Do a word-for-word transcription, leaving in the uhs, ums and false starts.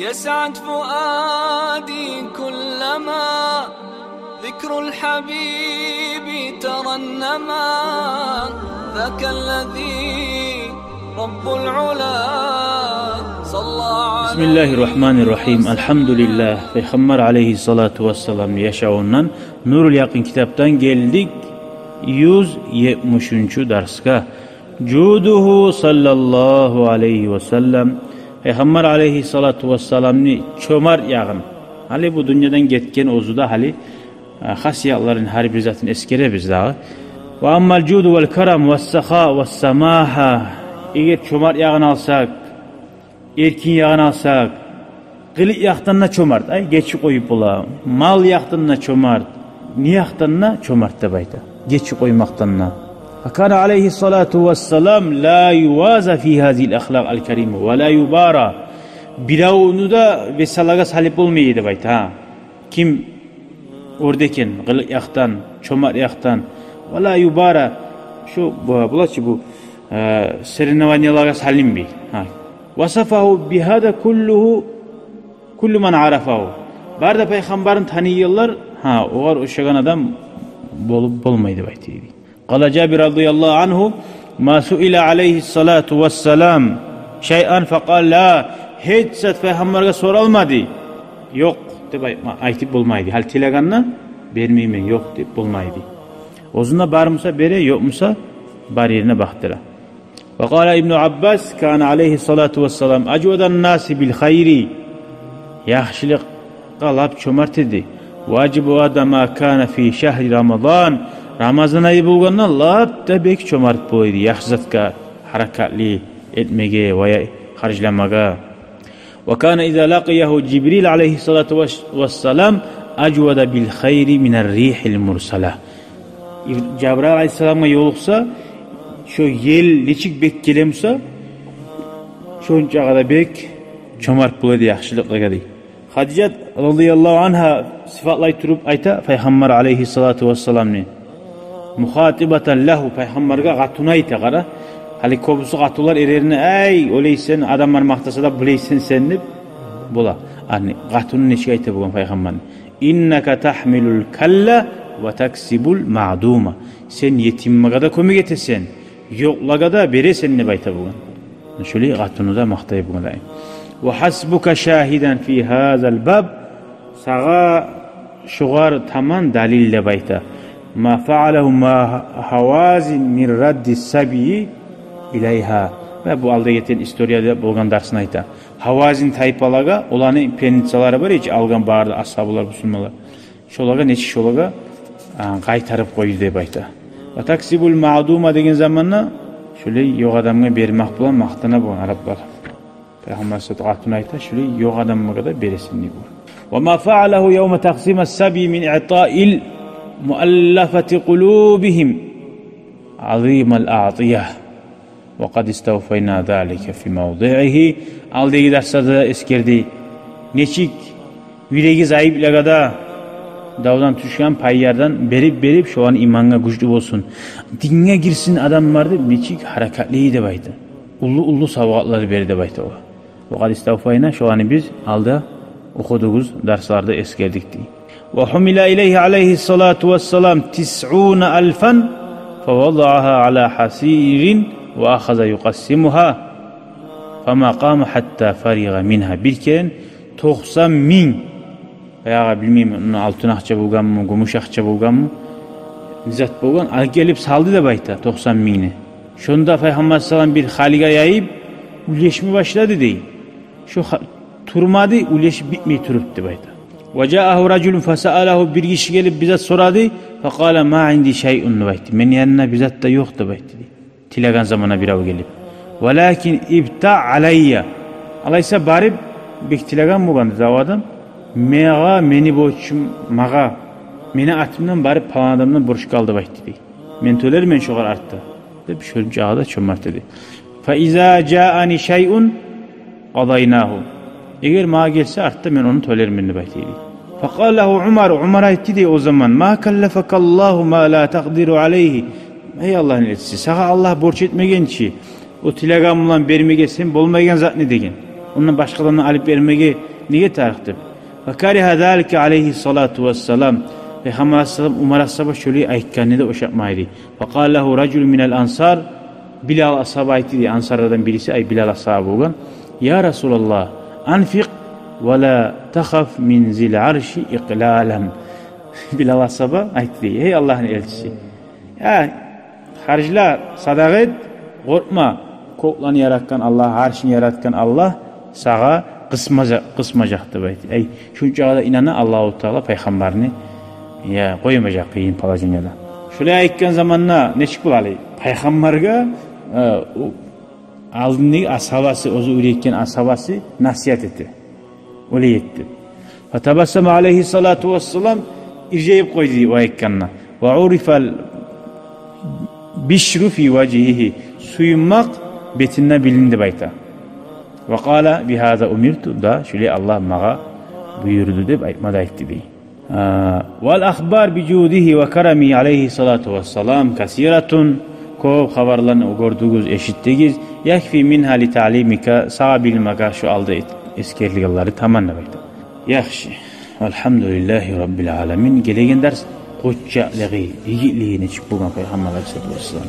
يسعد فؤادي كلما ذكر الحبيب ترنما، ذاك الذي رب العلا صلى عليه وسلم. بسم الله الرحمن الرحيم. الحمد لله. Пайхаммар алейгьиссалату вассаламны яшавундан Нурул Якъин китапдан гелдик юз етмишинчи дарсгъа. Жудугьу саллаллагьу алайгьи ва саллам. Пайхаммар алайгьиссалату вассаламны чомарт ягъын. Гьали бу дюньядан гетген оьзю де, гьали, а, хасиятларын, гьар бир затын эсгеребиз дагъы. Ва аммал жуду вал карам вас саха вас самагьа. Эгер чомарт ягъын алсакъ, эркин ягъын алсакъ, къылыкъ якъдан да чомарт, ай, гечип къоюп бола. Мал якъдан да чомарт, не якъдан да чомарт деп айта. Гечип къоймакъдан да. Факана алайгьиссалату вассалам ла юваза фи гьазигьил ахлакъ ал карима ва ла юбара. Биревню де весалагъа салып болмай эди деп айта. Ким оьрде экен къылыкъ якъдан, чомарт якъдан. Ва ла юбара. Шу, бу, булачы бу, э, соревнованияларгъа салынмай. Гьа. Васафагьу бигьаза куллугьу, куллу ман арафагьу. Бары да пайхаммарны таныйгъанлар, гьа, огъар ошагъан адам болуп болмай деп айта эди. Къала Жабир радияллагьу ангьу: ма суила алайгьиссалату вассалам шайъан факъала ла. Гьеч зат пайхаммаргъа соралмады, ёкъ деп айтма, айтып болмайды. Гьали тилегенде бермеймен, ёкъ деп болмайды. Оьзюнде бар буса бере, ёкъ буса бар ерине бакъдыра. Ва къала Ибну Аббас: кана алайгьиссалату вассалам ажвадан наси бил хайри. Яхшылыкъгъа лап чомарт эди. Ва ажвада ма кана фи шагьри Рамадан. Рамазан айы болгъанда лап да бек чомарт бола эди яхшы затгъа, гьаракатлы этмеге ва я харжламагъа. Ва кана иза лакъиягьу Жибрил алайгьиссалату вас-, вассалам ажвада бил хайри минар ригьил мурсала. Жабраил алайгьиссаламгъа ёлукъса, шо ел нечик бек геле буса, шончагъа да бек чомарт бола эди яхшылыкълагъа дей. Хадижат радияллагьу ангьа сыфатлай туруп айта пайхаммар алайгьиссалату вассаламны. Мухатибатан лагьу, пайхаммаргъа къатыны айта, къара. Гьали кёбюсю къатынлар эрлерине: «Ай, олай сен, адамлар макътаса да, булай сен, сен», — деп бола. Яни къатыны нечик айта болгъан пайхаммарны: «Иннака тахмилул калла ва таксибул маъдума». Сен етимге де кёмек этесен, ёкълагъа да бересен деп айта болгъан. Шолай къатынын да макътай болгъан. Ва хасбука шагьидан фи гьазал баб. Сагъа шогъар таман далил деп айта. Ма фаалагьу ма Гьавазин мин радди сабийи илайгьа. Ва бу алда гетген историяда болгъан дарсын айта. Гьавазин тайпалагъа, оланы пленницалары бар эди чи, алгъан бары да асгьабалар, бусурманлар. Шолагъа, нечик шолагъа, а, къайтарып къойду деп айта. Ва таксибул маъдума деген заманда шолай ёкъ адамгъа бермек булан макътана болгъан араплар. Пайхаммар сатып къатыны айта, шолай ёкъ адамгъа да бересен деп. Ва ма фаалагьу явма таксима сабийи мин иътаил муаллафати къулубигьим азимал аътия. Ва къад иставфайна залика фи мавдиигьи. Алдагъы дарсларда эсгерди. Нечик юреги зайыплагъа да давдан тюшген пайярдан берип-берип, шоланы имангъа гючлю болсун, динге гирсин адамлар деп, нечик гьаракатлы эди деп айта. Уллу-уллу савгъатлар берди деп айта олар. Ва къад иставфайна, шоланы биз алда охудугъуз, дарсларда эсгердик дей. Ва гьумила илайгьи алайгьиссалату вассалам тисъуна алфан фавадаагьа ала гьасирин ва ахаза юкъассимугьа фама къама гьатта фаригъа мингьа. Бир керен токъсан минг, баягъы, билмеймен, алтын акъча болгъанмы, гюмюш акъча болгъанмы, не зат болгъан, алып гелип салды деп айта токъсан мингни. Шонда Пайхаммар саллаллагьу алайгьи ва саллам бир халигъа яйып, уьлешме башлады дей. Шо ха-, турмады, уьлешип битмей туруп деп айта. Ва жаагьу ражулун фасаалагьу, бир гиши гелип бир зат сорады, факъала ма инди шайъун деп айтды. Мени янымда бир зат да ёкъ деп айтды дей. Тилеген заманда бирев гелип. Валакин ибтаъ алайя. Алайса барып, бек тилеген болгъан дей о адам, магъа, мени борчум магъа, мени атымдан барып палан адамдан борчгъа ал деп айтды дей. Мен тёлермен шогъар артда деп, шончагъа да чомарт эди. Фа иза жаани шайъун къадайнагьу. Эгер магъа гелсе артда, мен ону тёлермен деп айта эди. Факъала лагьу Умар, Умар айтды дей о заман: ма каллафакаллагьу ма ла такъдиру алайгьи. Эй Аллагьны элчиси, сагъа Аллагь борч этмеген чи о тилеген булан бермеге сен болмайгъан затны деген. Ондан башгъа адамдан алып бермеге Неге тарыкъ деп. Факариха залика алайгьи салату вассалам. Пайхаммар алайгьиссалам Умар асгьаба шолай айтгъанны да ушатмайды. Факъала лагьу ражулун минал ансар. Билал асгьаба айтды дей, ансарлардан бириси, ай, Билал асгьаба болгъан. Я Расулаллагь, анфикъ ва ла тахаф мин зил арши икълалан. Билал асгьаба айтды дей, гьей Аллагьны элчиси, я, харжла, садагъа эт, къоркъма, кёклени яратгъан Аллагь, аршны яратгъан Аллагь сагъа къысмажа-, къысмажакъ деп айтды. Ай, шунчагъа да инана Аллагьу Таала пайхаммарны, я, къоймажакъ къыйын положенияда. Шолай айтгъан заманда нечик бола али? Пайхаммаргъа, э, о, алдындагъы асгьабасы, оьзю уьйретген асгьабасы насигьат эте. Олай этди. Фатабассама алайгьи салату вассалам, иржайып къойду дей о айтгъанда. Ва урифал бишру фи важгьигьи. Сююнмакъ бетинде билинди деп айта. Ва къала бигьаза умирту, да, шулай Аллагь магъа буюрду деп айтма да айтды дей. А, вал ахбар би жудигьи ва карамигьи алайгьи салату вассалам касиратун. Кёп хабарланы гёрдюгюз, эшитдигиз. Якфи мингьа ли таълимика, сагъа билмеге шу алда эт-, эсгерилгенлери таман деп айта. Яхшы. Алгьамдулиллагьи раббил аламин. Гелеген дарс къоччакълыгъы, йигитлиги нечик болгъан Пайхаммар алайгьиссалату вассалам.